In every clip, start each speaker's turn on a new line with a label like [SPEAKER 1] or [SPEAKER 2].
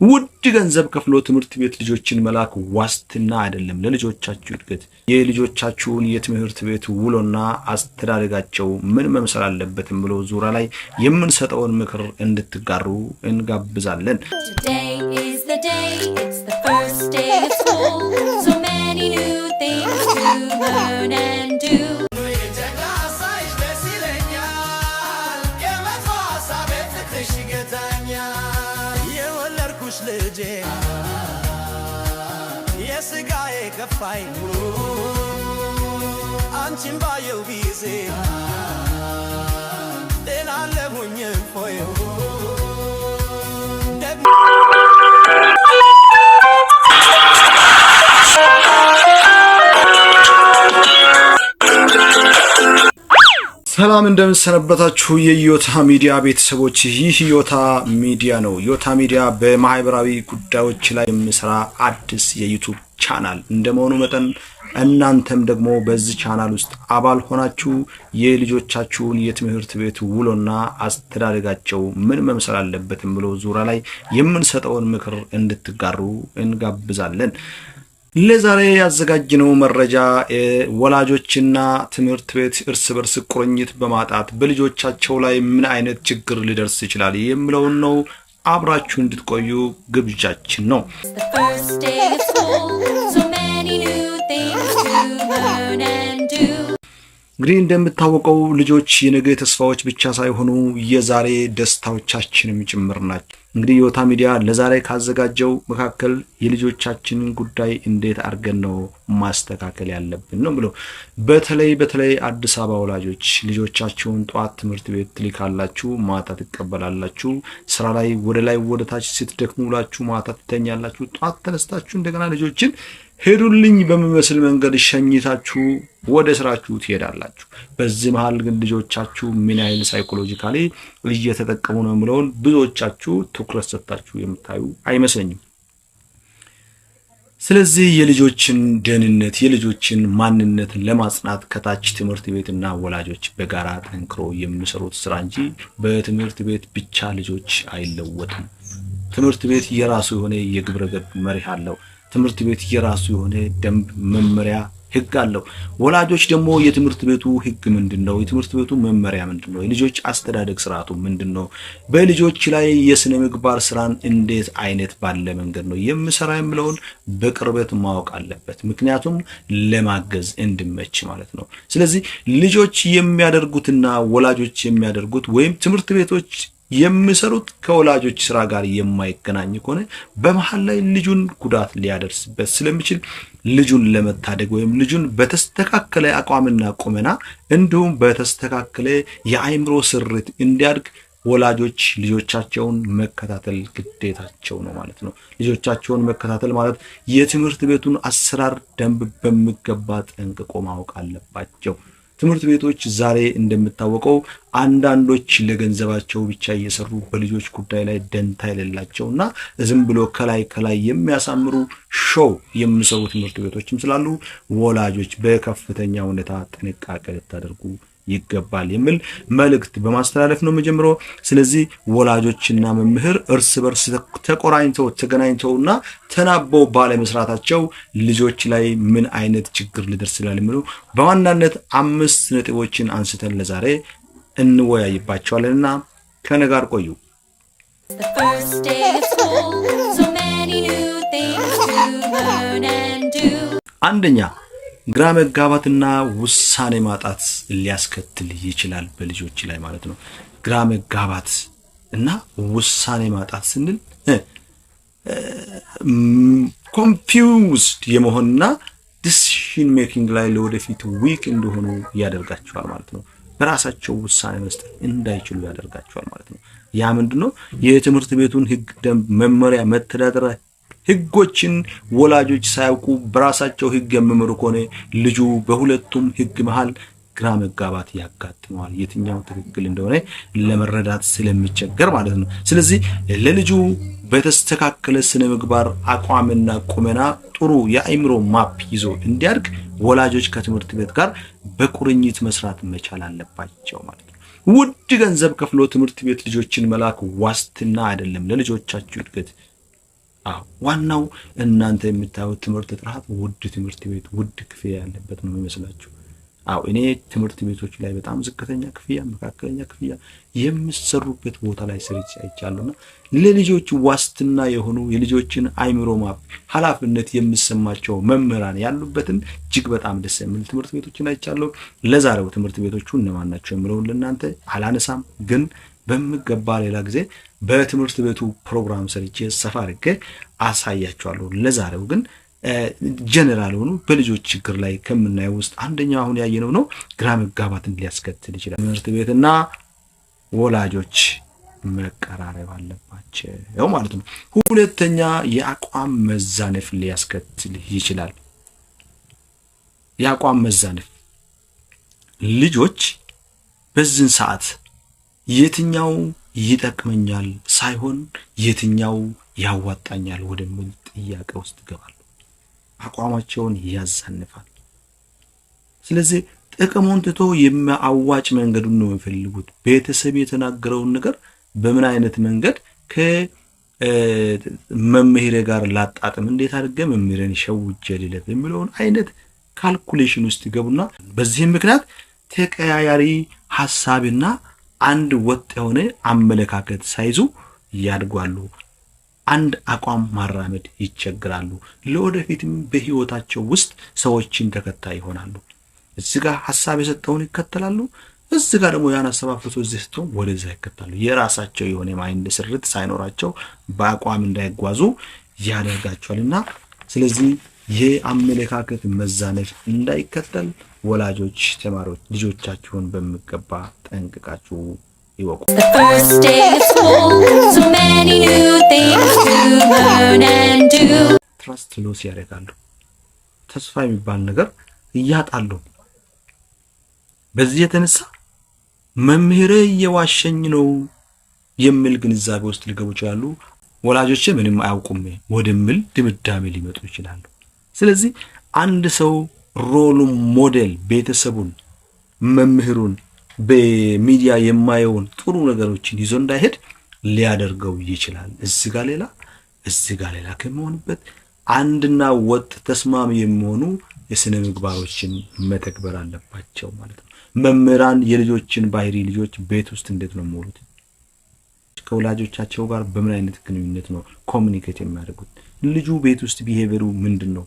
[SPEAKER 1] ውድ ገንዘብ ከፍሎ ትምህርት ቤት ልጆችን መላክ ዋስትና አይደለም ለልጆቻችሁ እድገት። የልጆቻችሁን የትምህርት ቤት ውሎና አስተዳደጋቸው ምን መምሰል አለበትም ብሎ ዙሪያ ላይ የምንሰጠውን ምክር እንድትጋሩ እንጋብዛለን።
[SPEAKER 2] Today is the day, it's the first day of school. So many new things to learn and do.
[SPEAKER 3] ሳይሽ ደስ ይለኛል፣ የመጥፎ ሀሳቤ ፍቅርሽ ይገታኛል። የወለድኩሽ ልጄ የስጋዬ ከፋይ፣ አንቺን ባየው ጊዜ ጤናለሁኝ እፎይ ደግሞ።
[SPEAKER 1] ሰላም፣ እንደምን ሰነበታችሁ የዮታ ሚዲያ ቤተሰቦች፣ ይህ ዮታ ሚዲያ ነው። ዮታ ሚዲያ በማህበራዊ ጉዳዮች ላይ የሚሰራ አዲስ የ YouTube channel እንደመሆኑ መጠን እናንተም ደግሞ በዚህ ቻናል ውስጥ አባል ሆናችሁ የልጆቻችሁን የትምህርት ቤት ውሎና አስተዳደጋቸው ምን መምሰል አለበትም ብሎ ዙሪያ ላይ የምንሰጠውን ምክር እንድትጋሩ እንጋብዛለን። ለዛሬ ያዘጋጀነው መረጃ ወላጆችና ትምህርት ቤት እርስ በርስ ቁርኝት በማጣት በልጆቻቸው ላይ ምን አይነት ችግር ሊደርስ ይችላል የሚለውን ነው። አብራችሁ እንድትቆዩ ግብዣችን ነው።
[SPEAKER 2] It's the first day of school. So many new things to learn and do.
[SPEAKER 1] እንግዲህ እንደሚታወቀው ልጆች የነገ ተስፋዎች ብቻ ሳይሆኑ የዛሬ ደስታዎቻችንም ጭምር ናቸው። እንግዲህ ዮታ ሚዲያ ለዛሬ ካዘጋጀው መካከል የልጆቻችንን ጉዳይ እንዴት አድርገን ነው ማስተካከል ያለብን ነው ብሎ በተለይ በተለይ አዲስ አበባ ወላጆች ልጆቻችሁን ጠዋት ትምህርት ቤት ትልካላችሁ፣ ማታ ትቀበላላችሁ። ስራ ላይ ወደ ላይ ወደ ታች ስትደክሙ ውላችሁ ማታ ትተኛላችሁ። ጠዋት ተነስታችሁ እንደገና ልጆችን ሄዱልኝ በሚመስል መንገድ ሸኝታችሁ ወደ ስራችሁ ትሄዳላችሁ። በዚህ መሀል ግን ልጆቻችሁ ምን ያህል psychologically እየተጠቀሙ ነው የሚለውን ብዙዎቻችሁ ትኩረት ሰጥታችሁ የምታዩ አይመስለኝም። ስለዚህ የልጆችን ደህንነት፣ የልጆችን ማንነት ለማጽናት ከታች ትምህርት ቤትና ወላጆች በጋራ ጠንክሮ የሚሰሩት ስራ እንጂ በትምህርት ቤት ብቻ ልጆች አይለወጡም። ትምህርት ቤት የራሱ የሆነ የግብረ ገብ መርህ አለው። ትምህርት ቤት የራሱ የሆነ ደንብ፣ መመሪያ፣ ህግ አለው። ወላጆች ደግሞ የትምህርት ቤቱ ህግ ምንድን ነው? የትምህርት ቤቱ መመሪያ ምንድን ነው? የልጆች አስተዳደግ ስርዓቱ ምንድን ነው? በልጆች ላይ የስነ ምግባር ስራን እንዴት አይነት ባለ መንገድ ነው የምሰራ የሚለውን በቅርበት ማወቅ አለበት። ምክንያቱም ለማገዝ እንዲመች ማለት ነው። ስለዚህ ልጆች የሚያደርጉትና ወላጆች የሚያደርጉት ወይም ትምህርት ቤቶች የሚሰሩት ከወላጆች ስራ ጋር የማይገናኝ ከሆነ በመሀል ላይ ልጁን ጉዳት ሊያደርስበት ስለሚችል ልጁን ለመታደግ ወይም ልጁን በተስተካከለ አቋምና ቁመና እንዲሁም በተስተካከለ የአእምሮ ስሪት እንዲያድግ ወላጆች ልጆቻቸውን መከታተል ግዴታቸው ነው ማለት ነው። ልጆቻቸውን መከታተል ማለት የትምህርት ቤቱን አሰራር ደንብ በሚገባ ጠንቅቆ ማወቅ አለባቸው። ትምህርት ቤቶች ዛሬ እንደሚታወቀው አንዳንዶች ለገንዘባቸው ብቻ እየሰሩ በልጆች ጉዳይ ላይ ደንታ የሌላቸው እና ዝም ብሎ ከላይ ከላይ የሚያሳምሩ show የሚሰሩ ትምህርት ቤቶችም ስላሉ ወላጆች በከፍተኛ ሁኔታ ጥንቃቄ ልታደርጉ ይገባል የሚል መልእክት በማስተላለፍ ነው የምጀምረው። ስለዚህ ወላጆችና መምህር እርስ በርስ ተቆራኝተው፣ ተገናኝተውና ተናበው ባለመስራታቸው ልጆች ላይ ምን አይነት ችግር ሊደርስ ይችላል የሚሉ በዋናነት አምስት ነጥቦችን አንስተን ለዛሬ እንወያይባቸዋለንና ከኔ ጋር ቆዩ።
[SPEAKER 2] The first day of school. So many new things to learn and do.
[SPEAKER 1] አንደኛ፣ ግራ መጋባትና ውሳኔ ማጣት ሊያስከትል ይችላል በልጆች ላይ ማለት ነው። ግራ መጋባት እና ውሳኔ ማጣት ስንል confused የመሆንና decision making ላይ ለወደፊት weak እንደሆኑ ያደርጋቸዋል ማለት ነው። በራሳቸው ውሳኔ መስጠት እንዳይችሉ ያደርጋቸዋል ማለት ነው። ያ ምንድን ነው? የትምህርት ቤቱን ሕግ፣ ደንብ፣ መመሪያ፣ መተዳደሪያ ሕጎችን ወላጆች ሳያውቁ በራሳቸው ሕግ የሚመሩ ከሆነ ልጁ በሁለቱም ሕግ መሃል ግራ መጋባት ያጋጥመዋል። የትኛው ትክክል እንደሆነ ለመረዳት ስለሚቸገር ማለት ነው። ስለዚህ ለልጁ በተስተካከለ ስነ ምግባር፣ አቋምና ቁመና ጥሩ የአእምሮ map ይዞ እንዲያድግ ወላጆች ከትምህርት ቤት ጋር በቁርኝት መስራት መቻል አለባቸው ማለት ነው። ውድ ገንዘብ ከፍሎ ትምህርት ቤት ልጆችን መላክ ዋስትና አይደለም ለልጆቻችሁ እድገት። አዎ፣ ዋናው እናንተ የምታዩት ትምህርት ጥራት ውድ ትምህርት ቤት ውድ ክፍያ ያለበት ነው የሚመስላችሁ። አዎ፣ እኔ ትምህርት ቤቶች ላይ በጣም ዝቅተኛ ክፍያ፣ መካከለኛ ክፍያ የሚሰሩበት ቦታ ላይ ሰርቼ አይቻለሁና ለልጆች ዋስትና የሆኑ የልጆችን አይምሮ ማፕ ኃላፊነት የሚሰማቸው መምህራን ያሉበትን እጅግ በጣም ደስ የሚል ትምህርት ቤቶችን አይቻለሁ። ለዛሬው ትምህርት ቤቶቹ እነማን ናቸው የሚለውን ለእናንተ አላነሳም፣ ግን በሚገባ ሌላ ጊዜ በትምህርት ቤቱ ፕሮግራም ሰርቼ ሰፋ አድርጌ አሳያችኋለሁ። ለዛሬው ግን ጀነራል ሆኑ በልጆች ችግር ላይ ከምናየው ውስጥ አንደኛው አሁን ያየነው ነው። ግራ መጋባትን ሊያስከትል ይችላል። ትምህርት ቤትና ወላጆች መቀራረብ አለባቸው ማለት ነው። ሁለተኛ፣ የአቋም መዛነፍ ሊያስከትል ይችላል። የአቋም መዛነፍ፣ ልጆች በዚህን ሰዓት የትኛው ይጠቅመኛል ሳይሆን የትኛው ያዋጣኛል ወደሚል ጥያቄ ውስጥ ይገባሉ። አቋማቸውን ያዛንፋል። ስለዚህ ጥቅሙን ትቶ የሚያዋጭ መንገዱን ነው የሚፈልጉት። ቤተሰብ የተናገረውን ነገር በምን አይነት መንገድ ከመምህሬ ጋር ላጣጥም፣ እንዴት አድርገ መምህሬን ሸውጄ ልለፍ የሚለውን አይነት calculation ውስጥ ይገቡና በዚህም ምክንያት ተቀያያሪ ሀሳብና አንድ ወጥ የሆነ አመለካከት ሳይዙ ያድጓሉ። አንድ አቋም ማራመድ ይቸግራሉ። ለወደፊትም በህይወታቸው ውስጥ ሰዎችን ተከታይ ይሆናሉ። እዚህ ጋር ሀሳብ የሰጠውን ይከተላሉ። እዚህ ጋር ደግሞ ያን ሀሳብ አፍርሶ እዚህ ሰጠውን ወደዛ ይከተላሉ። የራሳቸው የሆነ mind ስርት ሳይኖራቸው በአቋም እንዳይጓዙ ያደርጋቸዋልና ስለዚህ የአመለካከት መዛነፍ እንዳይከተል ወላጆች፣ ተማሪዎች ልጆቻችሁን በሚገባ ጠንቅቃችሁ ይወቁ።
[SPEAKER 2] The first day of school, so many new things to learn and do.
[SPEAKER 1] Trust lose ያደርጋሉ። ተስፋ የሚባል ነገር እያጣሉ። በዚህ የተነሳ መምህሬ እየዋሸኝ ነው የሚል ግንዛቤ ውስጥ ሊገቡ ይችላሉ። ወላጆቼ ምንም አያውቁም ወደሚል ድምዳሜ ሊመጡ ይችላሉ። ስለዚህ አንድ ሰው role model ቤተሰቡን፣ መምህሩን፣ በሚዲያ የማየውን ጥሩ ነገሮችን ይዞ እንዳይሄድ ሊያደርገው ይችላል። እዚህ ጋር ሌላ፣ እዚህ ጋር ሌላ ከመሆንበት አንድና ወጥ ተስማሚ የሚሆኑ የስነ ምግባሮችን መተግበር አለባቸው ማለት ነው። መምህራን የልጆችን ባህሪ፣ ልጆች ቤት ውስጥ እንዴት ነው የሚውሉት? ከወላጆቻቸው ጋር በምን አይነት ግንኙነት ነው communicate የሚያደርጉት? ልጁ ቤት ውስጥ behavior ኡ ምንድን ነው?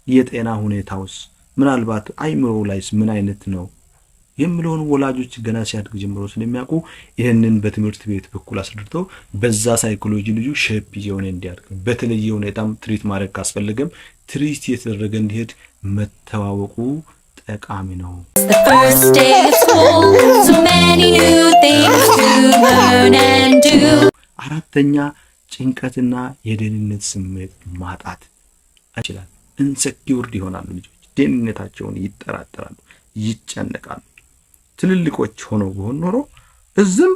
[SPEAKER 1] የጤና ሁኔታውስ ምናልባት አይምሮ ላይስ ምን አይነት ነው የሚለውን ወላጆች ገና ሲያድግ ጀምሮ ስለሚያውቁ ይህንን በትምህርት ቤት በኩል አስረድተው በዛ psychology ልጁ shape እየሆነ እንዲያድግ፣ በተለየ ሁኔታም treat ማድረግ ካስፈለገም treat እየተደረገ እንዲሄድ መተዋወቁ ጠቃሚ ነው።
[SPEAKER 2] The first day of school, so many new things to learn and do.
[SPEAKER 1] አራተኛ፣ ጭንቀትና የደህንነት ስሜት ማጣት ይችላል። Insecured ይሆናሉ ልጆች፣ ደህንነታቸውን ይጠራጠራሉ፣ ይጨነቃሉ። ትልልቆች ሆነው ቢሆን ኖሮ እዝም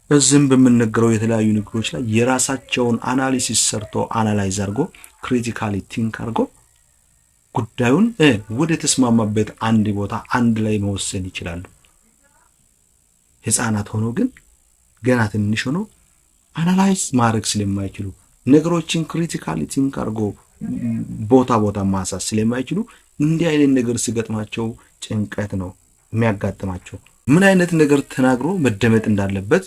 [SPEAKER 1] እዝም በምንነገረው የተለያዩ ንግግሮች ላይ የራሳቸውን analysis ሰርቶ፣ analyze አድርጎ፣ critically think አድርጎ ጉዳዩን ወደ ተስማማበት አንድ ቦታ አንድ ላይ መወሰን ይችላሉ። ህፃናት ሆኖ ግን፣ ገና ትንሽ ሆኖ analyze ማድረግ ስለማይችሉ፣ ነገሮችን critically think አድርጎ ቦታ ቦታ ማሳት ስለማይችሉ እንዲህ አይነት ነገር ሲገጥማቸው ጭንቀት ነው የሚያጋጥማቸው። ምን አይነት ነገር ተናግሮ መደመጥ እንዳለበት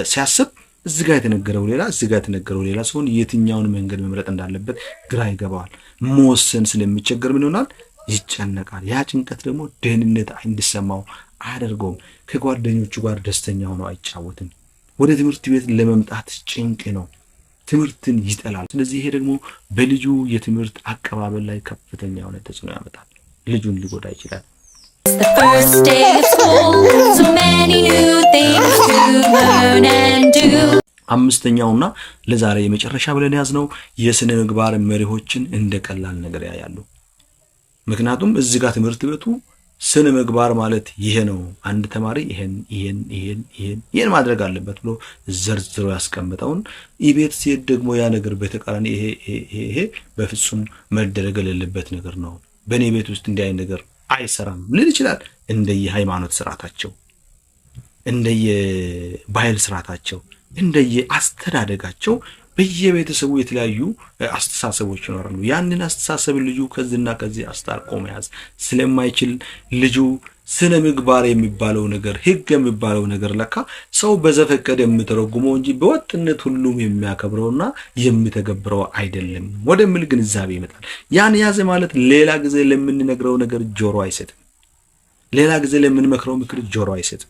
[SPEAKER 1] ሲያስብ እዚህ ጋር የተነገረው ሌላ፣ እዚህ ጋር የተነገረው ሌላ ሲሆን የትኛውን መንገድ መምረጥ እንዳለበት ግራ ይገባዋል። መወሰን ስለሚቸገር ምን ይሆናል? ይጨነቃል። ያ ጭንቀት ደግሞ ደህንነት እንዲሰማው አያደርገውም። ከጓደኞቹ ጋር ደስተኛ ሆኖ አይጫወትም። ወደ ትምህርት ቤት ለመምጣት ጭንቅ ነው። ትምህርትን ይጠላል። ስለዚህ ይሄ ደግሞ በልጁ የትምህርት አቀባበል ላይ ከፍተኛ የሆነ ተጽዕኖ ያመጣል። ልጁን ሊጎዳ ይችላል።
[SPEAKER 2] The first day of school, so many new things to learn and do.
[SPEAKER 1] አምስተኛውና ለዛሬ የመጨረሻ ብለን የያዝነው የስነ ምግባር መርሆችን እንደ ቀላል ነገር ያያሉ። ምክንያቱም እዚህ ጋር ትምህርት ቤቱ ስነ ምግባር ማለት ይሄ ነው፣ አንድ ተማሪ ይሄን፣ ይሄን፣ ይሄን፣ ይሄን፣ ይሄን ማድረግ አለበት ብሎ ዘርዝሮ ያስቀምጠውን ቤት ሲሄድ ደግሞ ያ ነገር በተቃራኒ ይሄ፣ ይሄ፣ ይሄ በፍጹም መደረግ የሌለበት ነገር ነው፣ በእኔ ቤት ውስጥ እንዲህ አይነት ነገር አይሰራም ሊል ይችላል። እንደየ ሃይማኖት ስርዓታቸው፣ እንደየ ባህል ስርዓታቸው፣ እንደየ አስተዳደጋቸው በየቤተሰቡ የተለያዩ አስተሳሰቦች ይኖራሉ። ያንን አስተሳሰብ ልጁ ከዚህና ከዚህ አስታርቆ መያዝ ስለማይችል ልጁ ስነ ምግባር የሚባለው ነገር፣ ሕግ የሚባለው ነገር ለካ ሰው በዘፈቀደ የሚተረጉመው እንጂ በወጥነት ሁሉም የሚያከብረውና የሚተገብረው አይደለም ወደሚል ግንዛቤ ይመጣል። ያን ያዘ ማለት ሌላ ጊዜ ለምንነግረው ነገር ጆሮ አይሰጥም። ሌላ ጊዜ ለምንመክረው ምክር ጆሮ አይሰጥም።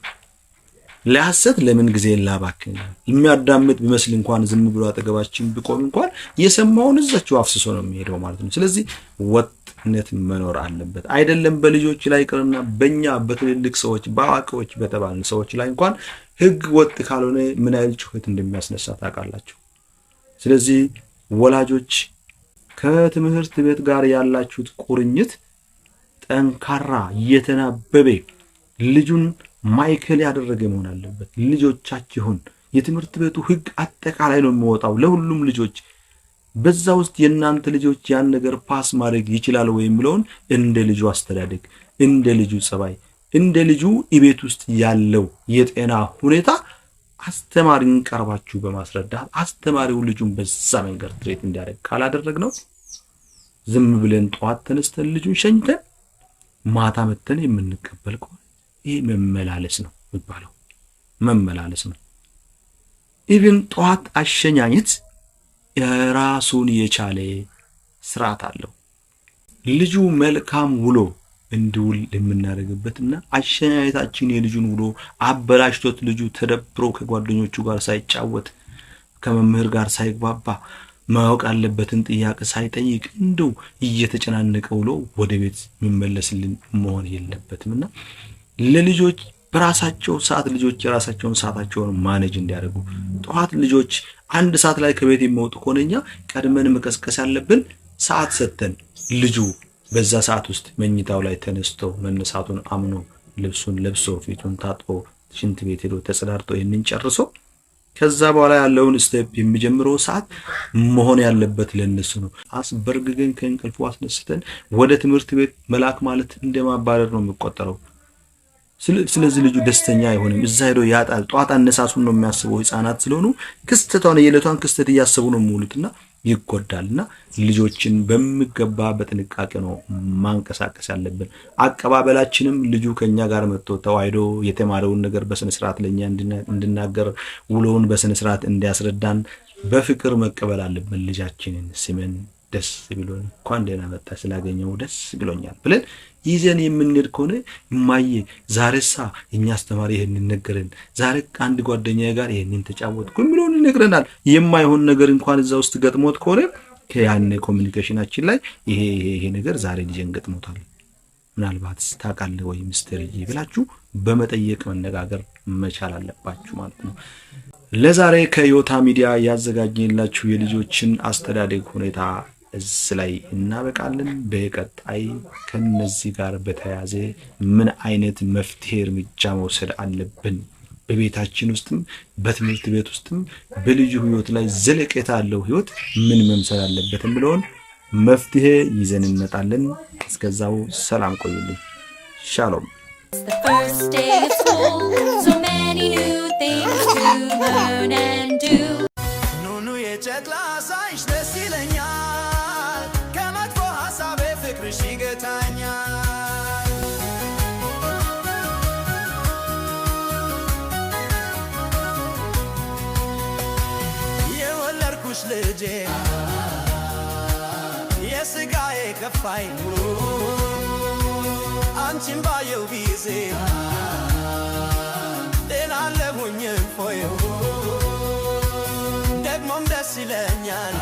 [SPEAKER 1] ለሐሰት ለምን ጊዜ ላባክን? የሚያዳምጥ ቢመስል እንኳን ዝም ብሎ አጠገባችን ቢቆም እንኳን የሰማውን እዛችው አፍስሶ ነው የሚሄደው ማለት ነው። ስለዚህ ወጥነት መኖር አለበት። አይደለም በልጆች ላይ ይቅርና በእኛ በትልልቅ ሰዎች፣ በአዋቂዎች በተባልን ሰዎች ላይ እንኳን ሕግ ወጥ ካልሆነ ምን ያህል ጩኸት እንደሚያስነሳ ታውቃላችሁ። ስለዚህ ወላጆች ከትምህርት ቤት ጋር ያላችሁት ቁርኝት ጠንካራ፣ የተናበበ፣ ልጁን ማዕከል ያደረገ መሆን አለበት። ልጆቻችሁን የትምህርት ቤቱ ሕግ አጠቃላይ ነው የሚወጣው ለሁሉም ልጆች። በዛ ውስጥ የእናንተ ልጆች ያን ነገር pass ማድረግ ይችላል ወይ የሚለውን እንደ ልጁ አስተዳደግ፣ እንደ ልጁ ጸባይ፣ እንደ ልጁ ቤት ውስጥ ያለው የጤና ሁኔታ አስተማሪን ቀርባችሁ በማስረዳት አስተማሪው ልጁን በዛ መንገድ treat እንዲያደርግ ካላደረግነው ዝም ብለን ጠዋት ተነስተን ልጁን ሸኝተን ማታ መተን የምንቀበል ከሆነ ይህ መመላለስ ነው የሚባለው፣ መመላለስ ነው። Even ጠዋት አሸኛኘት የራሱን የቻለ ስርዓት አለው። ልጁ መልካም ውሎ እንዲውል የምናደርግበትና አሸኛኘታችን የልጁን ውሎ አበላሽቶት ልጁ ተደብሮ ከጓደኞቹ ጋር ሳይጫወት፣ ከመምህር ጋር ሳይግባባ፣ ማወቅ ያለበትን ጥያቄ ሳይጠይቅ እንደው እየተጨናነቀ ውሎ ወደ ቤት የሚመለስልን መሆን የለበትም። እና ለልጆች በራሳቸው ሰዓት ልጆች የራሳቸውን ሰዓታቸውን manage እንዲያደርጉ፣ ጠዋት ልጆች 1 ሰዓት ላይ ከቤት የሚወጡ ከሆነ እኛ ቀድመን መቀስቀስ ያለብን ሰዓት ሰጥተን ልጁ በዛ ሰዓት ውስጥ መኝታው ላይ ተነስቶ መነሳቱን አምኖ፣ ልብሱን ለብሶ፣ ፊቱን ታጥቦ፣ ሽንት ቤት ሄዶ ተጸዳድቶ፣ ይህንን ጨርሶ ከዛ በኋላ ያለውን step የሚጀምረው ሰዓት መሆን ያለበት ለነሱ ነው። አስበርግገን ከእንቅልፉ አስነስተን ወደ ትምህርት ቤት መላክ ማለት እንደማባረር ነው የሚቆጠረው። ስለዚህ ልጁ ደስተኛ አይሆንም። እዛ ሄዶ ያጣል። ጠዋት አነሳሱን ነው የሚያስበው። ህፃናት ስለሆኑ ክስተቷን፣ የዕለቷን ክስተት እያሰቡ ነው የሚውሉትና ይጎዳል። እና ልጆችን በሚገባ በጥንቃቄ ነው ማንቀሳቀስ ያለብን። አቀባበላችንም ልጁ ከኛ ጋር መጥቶ ተዋህዶ የተማረውን ነገር በስነ ስርዓት ለኛ እንዲናገር፣ ውሎውን በስነ ስርዓት እንዲያስረዳን በፍቅር መቀበል አለብን። ልጃችንን ስመን ደስ ብሎን "እንኳን ደህና መጣህ፣ ስላገኘሁህ ደስ ብሎኛል" ብለን ይዘን የምንሄድ ከሆነ "እማዬ፣ ዛሬሳ የኛ አስተማሪ ይህንን ነገረን፣ ዛሬ አንድ ጓደኛዬ ጋር ይህንን ተጫወትኩ" የሚለውን ይነግረናል። የማይሆን ነገር እንኳን እዛ ውስጥ ገጥሞት ከሆነ ከያኔ communication ኣችን ላይ "ይሄ ይሄ ይሄ ነገር ዛሬ ልጄን ገጥሞታል፣ ምናልባት ታውቃለህ ወይ ሚስተርዬ?" ብላችሁ በመጠየቅ መነጋገር መቻል አለባችሁ ማለት ነው። ለዛሬ ከዮታ ሚዲያ ያዘጋጀንላችሁ የልጆችን አስተዳደግ ሁኔታ እዚህ ላይ እናበቃለን። በቀጣይ ከነዚህ ጋር በተያያዘ ምን አይነት መፍትሄ እርምጃ መውሰድ አለብን፣ በቤታችን ውስጥም በትምህርት ቤት ውስጥም በልጁ ህይወት ላይ ዘለቄታ ያለው ህይወት ምን መምሰል አለበት የሚለውን መፍትሄ ይዘን እንመጣለን። እስከዛው ሰላም ቆዩልኝ። ሻሎም።
[SPEAKER 2] It's the first day of school, so many new things to learn and do.
[SPEAKER 3] ኑኑ የጨቅላ ሳይሽ ደስ ይለኛል፣ ከመጥፎ ሀሳቤ ፍቅርሽ ይገታኛል። የወለድኩሽ ልጄ፣ የስጋዬ ከፋይ፣ አንቺን ባየው ጊዜ ጤና አለሁኝ እፎይ፣ ደግሞም ደስ ይለኛል።